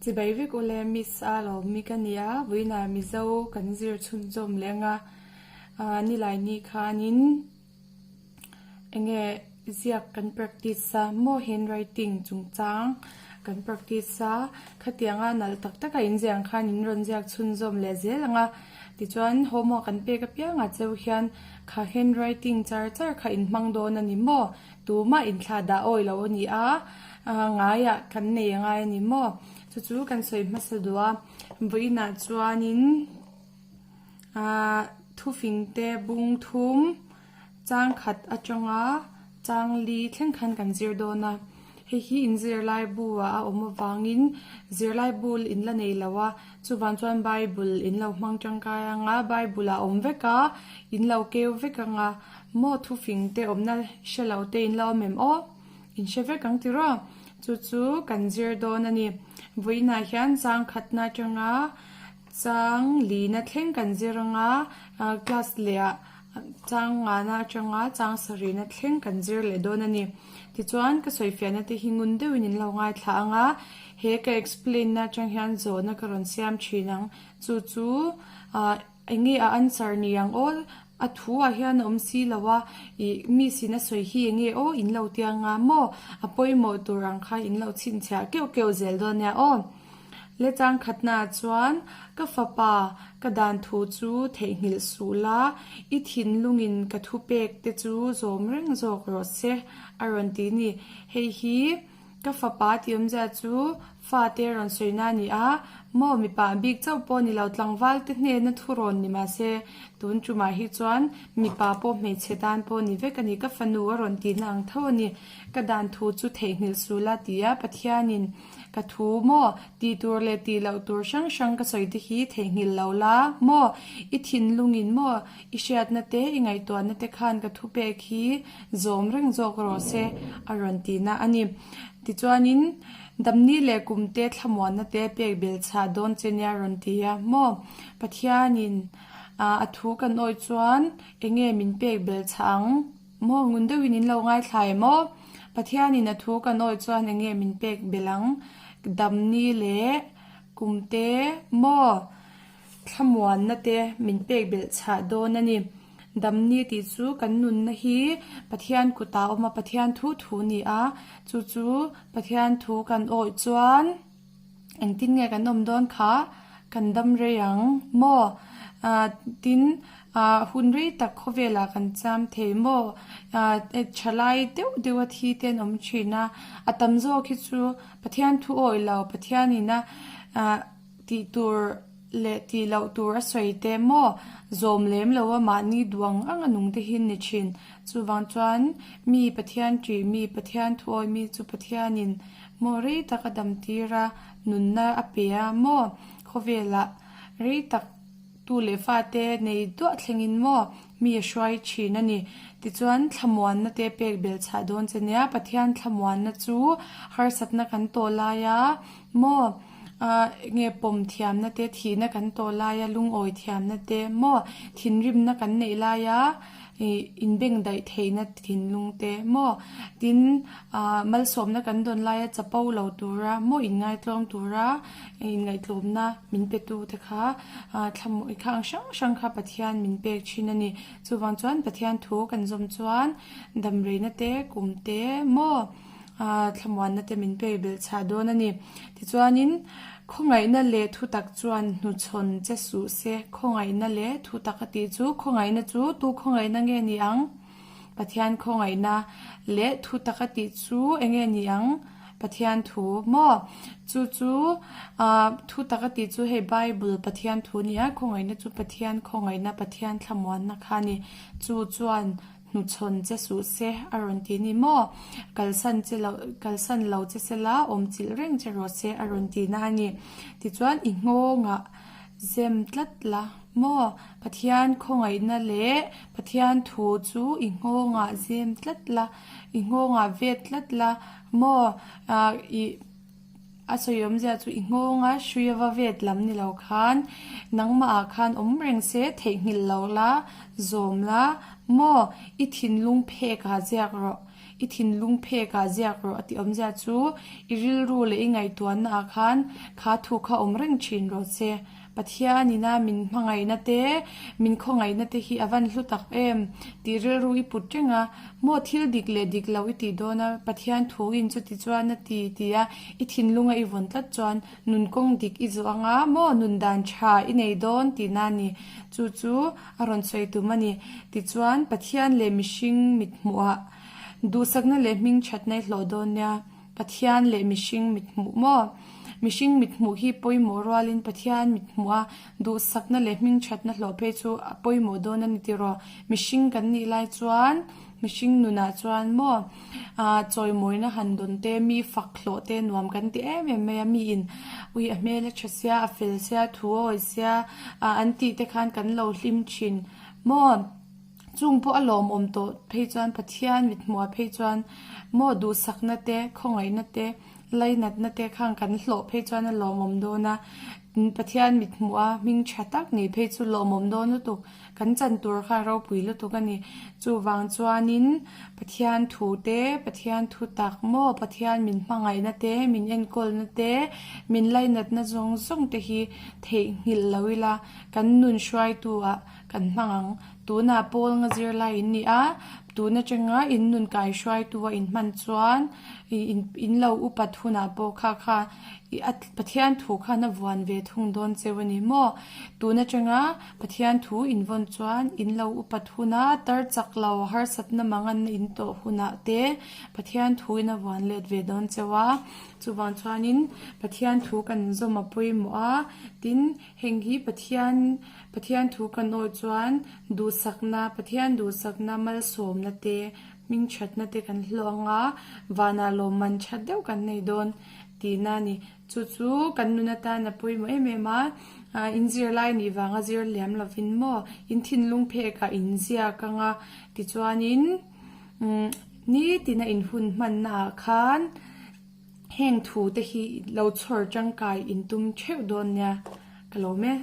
Chibai vek ule Miss a lawmmi ka nia, vawiinah Mizo kan zir chhunzawm leh anga nilai ni khanin enge ziak kan practice a maw handwriting chungchang kan practice a, khatianga nalh tak taka inziah ang khan in rawn ziak chhunzawm leh zel ang a, tichuan homework an pek apiangah cheu hian kha handwriting char char kha in hmang dawn a ni maw? Tumah inthlah dah awi lo a ni a, ngaiah kan nei a ngai a ni maw? Chu chu kan sawi hmasa duh a, vawiinah chuanin thufingte bung thum chang khat atanga chang li thleng khan kan zir dawn a, hei hi in zirlai bu ah a awm avangin zirlai bu in la nei lo a, chuvang chuan bible in lo hmang tangkai anga bible ah a awm vek a, in lo keu vek anga. Maw thufing te awmna hre lo te in la awm em aw? In hre vek ang tiraw? Chu chu kan zir dawn a ni. Vawiinah hian chang khatna atanga chang lina thleng kan zir anga class lehah chang ngana atanga chang sarihna thleng kan zir leh dawn a ni. Tichuan ka sawifiahna te hi ngun deuhin in lo ngaithla anga he ka explain na atang hian zawhna ka rawn siam thin ang. Chu chu ah. Enge a answer ni ang aw? A thu ah hian a awm si lo a, ih miss in a sawi hi enge aw in lo tia nga maw? A pawimawh tur ang kha in lo chhinchhiah keuh keuh zel dawn nia aw. Le chang khatna ah chuan ka fapa ka dan thu chu theihnghilh suh la, i thinlungin ka thupek te chu zawm reng zawk rawh se a rawn ti ni. Hei hi. Ka fapa tih awmzia chu fate rawn sawina a ni a, maw mipa bik chauh pawh ni lo tlangval te hnena thu rawn ni mahse tun tumah hi chuan mipa pawh hmeichhe tan pawh ni vek a ni, ka fanu a rawn tihna ang tho a ni. Ka dan thu chu theihnghilh sul a ti a, Pathianin ka thu maw tih tur leh tih loh tur hrang hrang ka sawi te hi theihnghilh lo la maw, i thinlungin maw i hriatna te i ngaihtuahna te khan ka thupek hi Zawm reng zawk rawh se a rawn tihna a ni. Tichuanin Damni leh Kumte thlamuanna te pek bel chhah dawn che nia rawn ti a maw? Pathianin a thu kan awih chuan enge min pek bel chhah ang maw? Ngun deuhin in lo ngaithla em aw? Pathianin a thu kan awih chuan enge min pek bel ang? Damni leh Kumte maw? Thlamuanna te min pek belh chhah dawn a ni. Damni tih chu kan nunna hi Pathian kutah a awm a, Pathian thu thu a ni a, chu chu Pathian thu kan awih chuan engtin nge kan awm dawn kha kan dam rei ang maw? Ah tin ah hun rei tak khawvelah kan cham thei maw? Ah thalai deuh deuh a thi te an awm thin a, a tam zawk hi chu Pathian thu awih lo, Pathianin a ah. Tih tur leh tih loh tur a sawi te maw? Zawm lem lo a mahni duang ang a nung te hi ni thin. Chuvang chuan mi Pathian ṭih mi, Pathian thuawi mi chu Pathianin maw rei tak a dam tir a, nunna a pe a maw? Khawvelah rei tak tu leh fate nei duah thlengin maw mi a hruai thin a ni. Tichuan thlamuanna te pek bel chhah dawn che nia, Pathian thlamuanna chu harsatna kan tawh laia maw? Ah nge pawm thiamna te, thihna kan tawh laia lungawi thiamna te maw, thinrimna kan neih laia ih inbeng daih theihna thinlung te maw, tin ah malsawmna kan dawn laia chapo lo tura maw inngaitlawm tura inngaihtlawmna min pe tu te kha ah thlamuh khang hrang hrang kha Pathian min pek thin a ni. Chuvang chuan Pathian thu kan zawm chuan damreina te, kum te maw. thlamuanna te min pek belh chhah dawn a ni. Tichuanin, khawngaihna leh thutak chuan hnuchhawn che suh se. Khawngaihna leh thutak a tih chu, khawngaihna chu tu khawngaihna nge ni ang? Pathian khawngaihna leh thutak a tih chu enge ni ang? Pathian thu maw? Chu chu thutak a tih chu hei Bible Pathian thu a ni a, khawngaihna chu Pathian khawngaihna, Pathian thlamuanna kha a ni. Chu chuan Hnuchhawn che suh se a rawn ti ni maw? Kalsan che lo, kalsan lo che se la, awm chilh reng che rawh se a rawn ti na a ni. Tichuan i nghawngah zem tlat la maw? Pathian khawngaihna leh Pathian thu chu i nghawngah zem tlat la, i nghawngah vet tlat la maw? Ah i. A sawi awmzia chu i nghawng a, hrui a va vet lam ni lo khan nangmah ah khan awm reng se theihnghilh lo la, zawm la, maw i thinlung phek ah ziak rawh. I thinlung phekah ziak rawh a tih awmzia chu i rilru leh i ngaihtuahna ah khan kha thu kha awm reng thin rawh se. Pathianina min hmangaihna te, min khawngaihna te hi a van hlu tak em tih rilru i put reng a, maw thil dik leh dik lo i tih dawn a, Pathian thuin chuti chuan a ti ti a, i thinlunga i vawn tlat chuan nun kawng dik i zawh ang a, maw nun dan tha i nei dawn tihna a ni. Chu chu a rawn sawi tum a ni. Tichuan, Pathian leh mihring mithmuhah duhsakna leh hming thatna i hlawh dawn nia. Pathian leh mihring mithmuh maw? Mihring mithmuh hi pawimawh rualin Pathian mithmuh a duhsakna leh hmingthatna hlawh phei chu a pawimawh dawn a ni tiraw? Mihring kan nih lai chuan mihring nunah chuan maw ah chawimawina han dawn te, mi fak hlawh te nuam kan ti em em mai a, miin ui a hmel a tha sia, a fel sia, thu a awih sia ah an tih te khan kan lo hlim thin maw? Chung pawh a lawmawm tawh phei chuan Pathian mithmuah phei chuan maw duhsakna te, khawngaihna te, lainatna te khan kan hlawh phei chuan a lawmawm dawn a. Pathian mithmuha hming tha tak nih phei chu lawmawm dawn lutuk, kan chan tur kha ropui lutuk a ni. Chuvang chuanin Pathian thu te, Pathian thu tak maw Pathian min hmangaihna te, min enkawlna te, min lainatna zawng zawng te hi theihnghilh lo ila kan nun hruaitu ah Kan hmang ang. Tunah Paul nga zirlai in ni a, tun atanga in nun kai hruaitu a in hman chuan in lo upat hunah pawh kha kha Pathian thu khan a vuan ve thung dawn cheu a ni maw? Tun atanga Pathian thu in vawn chuan in lo upat huna tar chak lo harsatna manganna in tawh hunah te Pathian thu in a vuan let ve dawn cheu a. Chuvang chuanin Pathian thu kan zawm a pawimawh a, tin heng hi Pathian Pathian thu kan awih chuan duhsakna, Pathian duhsakna malsawmna te, hmingthatna te kan hlawh ang a, vanah lawmman that deuh kan nei dawn tihna a ni. Chu chu kan nun atan a pawimawh em em a, in zirlai nih vanga zir liam lovin maw, in thinlung phekah in ziak ang a, tichuanin nitina in hun hmannaah khan heng thu te hi lo chhawr tangkai in tum theuh dawn nia ka lawm e.